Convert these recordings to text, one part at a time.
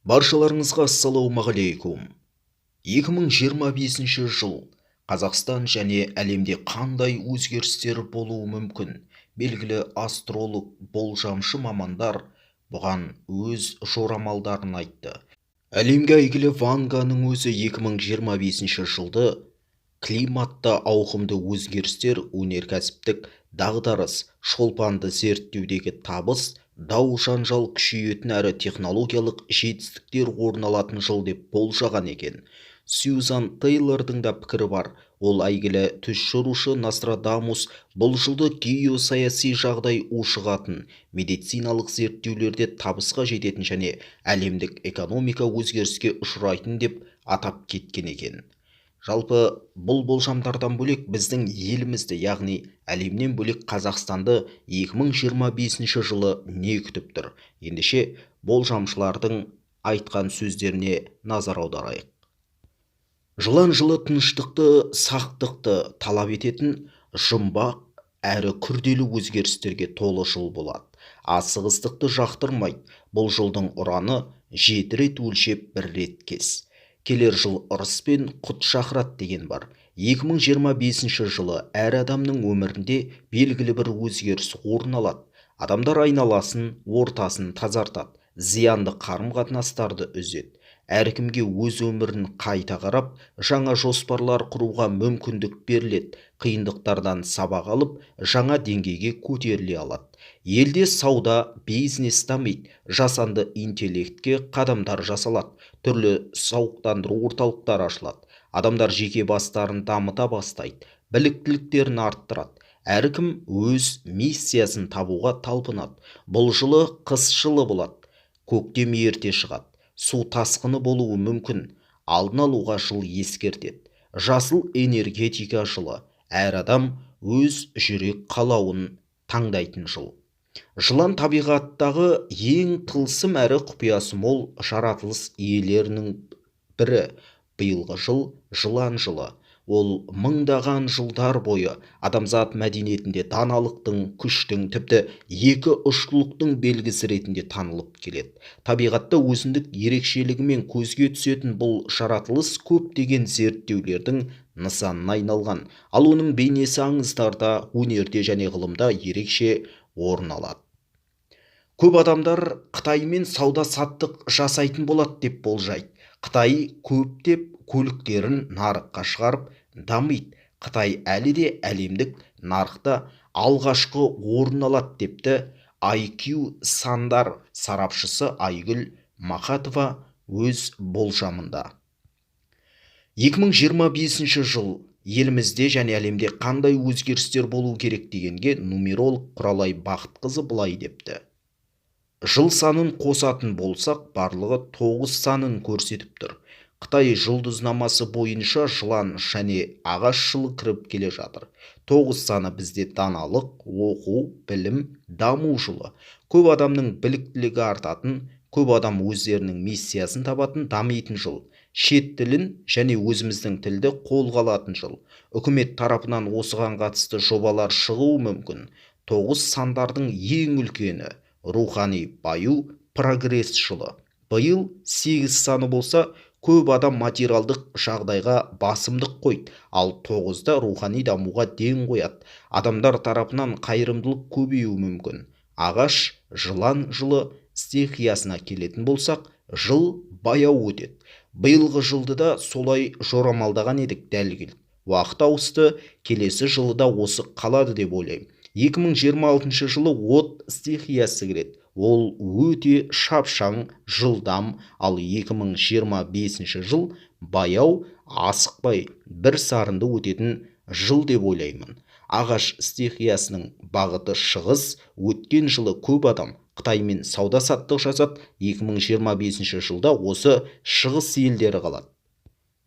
Баршаларыңызға ассалаумағалейкум! 2025 жыл Қазақстан және әлемде қандай өзгерістер болуы мүмкін? Белгілі астролог, болжамшы мамандар бұған өз жорамалдарын айтты. Әлемге әйгілі Ванганың өзі 2025 жылды климатта ауқымды өзгерістер, өнеркәсіптік дағдарыс, шолпанды зерттеудегі табыс, дау-жанжал күшейетін әрі технологиялық жетістіктер орын алатын жыл деп болжаған екен. Сьюзан Тейлордың да пікірі бар. Ол әйгілі түс жорушы Нострадамус бұл жылды геосаяси жағдай ушығатын, медициналық зерттеулерде табысқа жететін және әлемдік экономика өзгеріске ұшырайтын деп атап кеткен екен. Жалпы, бұл болжамдардан бөлек, біздің елімізді, яғни әлемнен бөлек Қазақстанды 2025 жылы не күтіп тұр? Ендеше, болжамшылардың айтқан сөздеріне назар аударайық. Жылан жылы тыныштықты, сақтықты талап ететін жұмбақ әрі күрделі өзгерістерге толы жыл болады. Асығыстықты жақтырмайды. Бұл жылдың ұраны: жеті рет өлшеп, бір рет кес. Келер жыл ырыс пен құт шақырады деген бар. 2025 жылы әр адамның өмірінде белгілі бір өзгеріс орын алады. Адамдар айналасын, ортасын тазартады, зиянды қарым-қатынастарды үзеді. Әркімге өз өмірін қайта қарап, жаңа жоспарлар құруға мүмкіндік беріледі. Қиындықтардан сабақ алып, жаңа деңгейге көтеріле алады. Елде сауда, бизнес дамиды, жасанды интеллектке қадамдар жасалады, түрлі сауықтыру орталықтары ашылады. Адамдар жеке бастарын дамыта бастайды, біліктіліктерін арттырады. Әркім өз миссиясын табуға талпынады. Бұл жылы қыс жылы болады. Көктем ерте шығады. Су тасқыны болуы мүмкін. Алдын алуға жыл ескертеді. Жасыл энергетика жылы. Әр адам өз жүрек қалауын таңдайтын жыл. Жылан табиғаттағы ең тылсым әрі құпиясы мол жаратылыс иелерінің бірі. Биылғы жыл жылан жылы. Ол мыңдаған жылдар бойы адамзат мәдениетінде даналықтың, күштің, тіпті екі ұштылықтың белгісі ретінде танылып келеді. Табиғатта өзіндік ерекшелігімен көзге түсетін бұл жаратылыс көптеген зерттеулердің нысанына айналған. Ал оның бейнесі аңыздарда, өнерде және ғылымда ерекше орын алады. Көп адамдар Қытаймен сауда-саттық жасайтын болады деп болжайды. Қытай көптеп көліктерін нарыққа шығарып, дамиды. Қытай әлі де әлемдік нарықта алғашқы орын алады депті IQ сандар сарапшысы Айгүл Мақатова өз болжамында. 2025 жыл елімізде және әлемде қандай өзгерістер болу керек дегенге нумеролог Құралай Бақытқызы былай депті: Жыл санын қосатын болсақ, барлығы 9 санын көрсетіп тұр. Қытай жұлдызнамасы бойынша жылан және ағаш жылы кіріп келе жатыр. 9 саны бізде даналық, оқу, білім, даму жылы. Көп адамның біліктілігі артатын, көп адам өздерінің миссиясын табатын, дамитын жыл. Шет тілін және өзіміздің тілді қолға алатын жыл. Үкімет тарапынан осыған қатысты жобалар шығуы мүмкін. 9 сандардың ең үлкені рухани баю, прогресс жылы. Биыл 8 саны болса, көп адам материалдық жағдайға басымдық қойды, ал 9-да рухани дамуға ден қояды. Адамдар тарапынан қайырымдылық көбеюі мүмкін. Ағаш, жылан жылы стихиясына келетін болсақ, жыл баяу өтеді. Биылғы жылды да солай жорамалдаған едік, дәл келді. Уақыт ауысты, келесі жылы да осы қалады деп ойлаймын. 2026 жылы от стихиясы келеді. Ол өте шапшаң, жылдам, ал 2025 жыл баяу, асықпай, бір сарынды өтетін жыл деп ойлаймын. Ағаш стихиясының бағыты шығыс. Өткен жылы көп адам Қытаймен сауда-саттық жасады. 2025 жылда осы шығыс елдері қалады.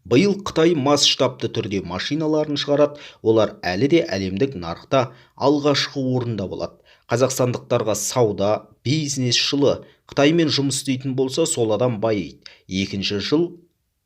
Биыл Қытай масштабты түрде машиналарын шығарады, олар әлі де әлемдік нарықта алғашқы орында болады. Қазақстандықтарға сауда, бизнес жылы. Қытаймен жұмыс істейтін болса, сол адам байиды. Екінші жыл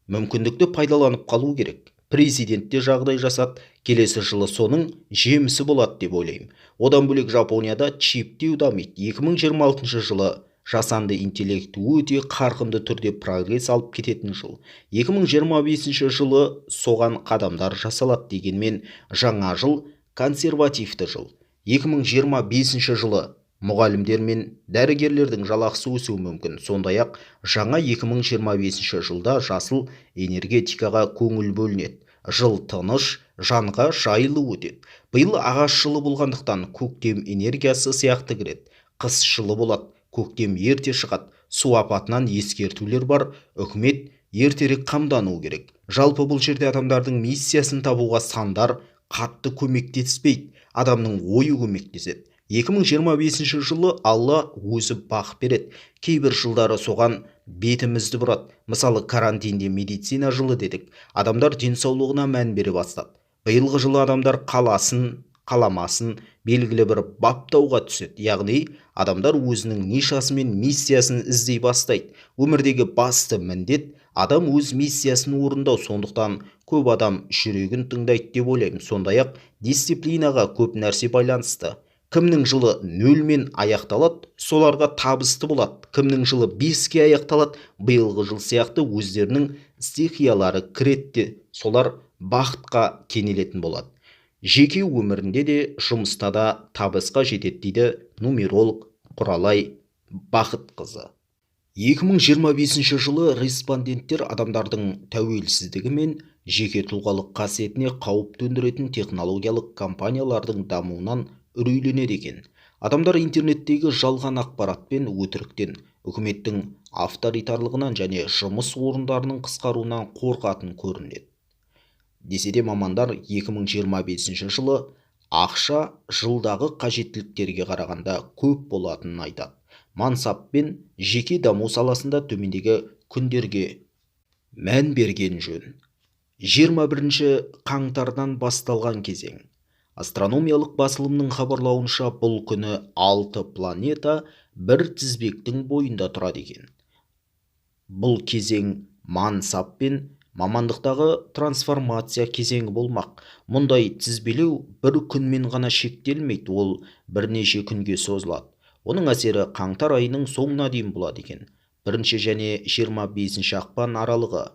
мүмкіндікті пайдаланып қалу керек. Президент те жағдай жасады, келесі жылы соның жемісі болады деп ойлаймын. Одан бөлек, Жапонияда чиптеу дамиды. 2026 жылы Жасанды интеллект өте қарқынды түрде прогресс алып кететін жыл. 2025 жылы соған қадамдар жасалады дегенмен жаңа жыл консервативті жыл. 2025 жылы мұғалімдер мен дәрігерлердің жалақысы өсуі мүмкін. Сондай-ақ жаңа 2025 жылда жасыл энергетикаға көңіл бөлінеді. Жыл тыныш, жанға жайлы өтеді. Биыл ағаш жылы болғандықтан көктем энергиясы сияқты кіреді. Қыс жылы болады, көктем ерте шығады. Су апатынан ескертулер бар, үкімет ертерек қамдану керек. Жалпы бұл жерде адамдардың миссиясын табуға сандар қатты көмектеспейді, адамның ойы көмектеседі. 2025 жылы Алла өзі бақ береді. Кейбір жылдары соған бетімізді бұрады. Мысалы, карантинде медицина жылы дедік. Адамдар денсаулығына мән бере бастады. Биылғы жылы адамдар қаласын, қаламасын белгілі бір баптауға түседі. Яғни, адамдар өзінің нишасы мен миссиясын іздей бастайды. Өмірдегі басты міндет адам өз миссиясын орындау. Сондықтан көп адам жүрегін тыңдайды деп ойлаймын. Сондай-ақ дисциплинаға көп нәрсе байланысты. Кімнің жылы 0-мен аяқталады, соларға табысты болады. Кімнің жылы 5-ке аяқталады, биылғы жыл сияқты өздерінің стихиялары кіреді, солар бақытқа кенелетін болады. Жеке өмірінде де, жұмыста да табысқа жетеді дейді нумеролог Құралай Бақытқызы. 2025 жылы респонденттер адамдардың тәуелсіздігі мен жеке тұлғалық қасиетіне қауіп төндіретін технологиялық компаниялардың дамуынан үрейленеді екен. Адамдар интернеттегі жалған ақпарат пен өтіріктен, үкіметтің авторитарлығынан және жұмыс орындарының қысқаруынан қорқатын көрінеді. Десе де мамандар 2025 жылы ақша жылдағы қажеттіліктерге қарағанда көп болатынын айтады. Мансап пен жеке даму саласында төмендегі күндерге мән берген жөн. 21 қаңтардан басталған кезең. Астрономиялық басылымның хабарлауынша, бұл күні 6 планета бір тізбектің бойында тұрады екен. Бұл кезең мансап пен мамандықтағы трансформация кезеңі болмақ. Мұндай тізбелеу бір күнмен ғана шектелмейді, ол бірнеше күнге созылады. Оның әсері қаңтар айының соңына дейін болады екен. 1 және 25 ақпан аралығы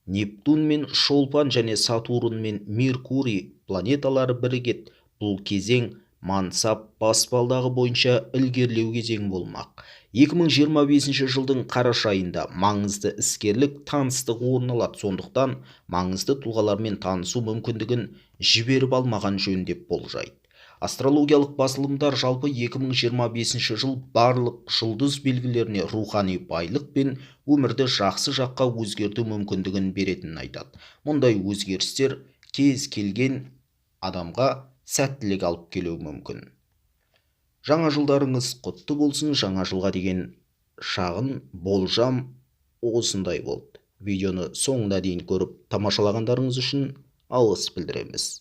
Нептун мен Шолпан және Сатурн мен Меркурий планеталары бірігеді. Бұл кезең мансап баспалдағы бойынша ілгерілеу кезеңі болмақ. 2025 жылдың қараша айында маңызды іскерлік таныстық орын алады. Сондықтан маңызды тұлғалармен танысу мүмкіндігін жіберіп алмаған жөн деп болжайды. Астрологиялық басылымдар жалпы 2025 жыл барлық жұлдыз белгілеріне рухани байлық пен өмірді жақсы жаққа өзгерту мүмкіндігін беретінін айтады. Мұндай өзгерістер кез келген адамға сәттілік алып келуі мүмкін. Жаңа жылдарыңыз құтты болсын. Жаңа жылға деген шағын болжам осындай болды. Видеоны соңына дейін көріп тамашалағандарыңыз үшін алғыс білдіреміз.